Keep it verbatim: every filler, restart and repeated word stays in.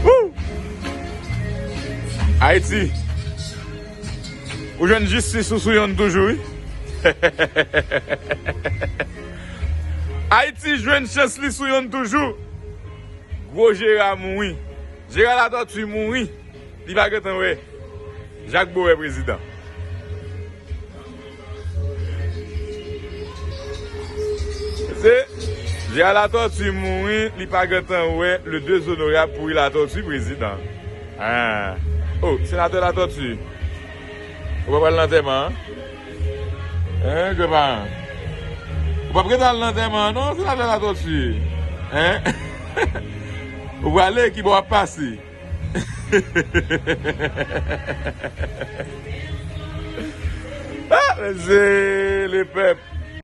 Woo! Ayiti, ou jwenn jistis ou sou yonn toujou, wi. Ayiti jwenn chans li sou yonn toujou. Gwo Jera mouri. Jera Latòti mouri. Li pa gentan wè Jak Bowè prezidan. Se Jera Latòti mouri, li pa gentan wè le dezonorab Pouri Latòti prezidan. Ah. Oh, senatè Latòti. Ou pa pral lantèman an? Hein, granparan? Ou p ap gentan al lantèman an non, senatè Latòti. Hein? Ou prale, ki bò w ap pase? Ah, mesye, lepèp.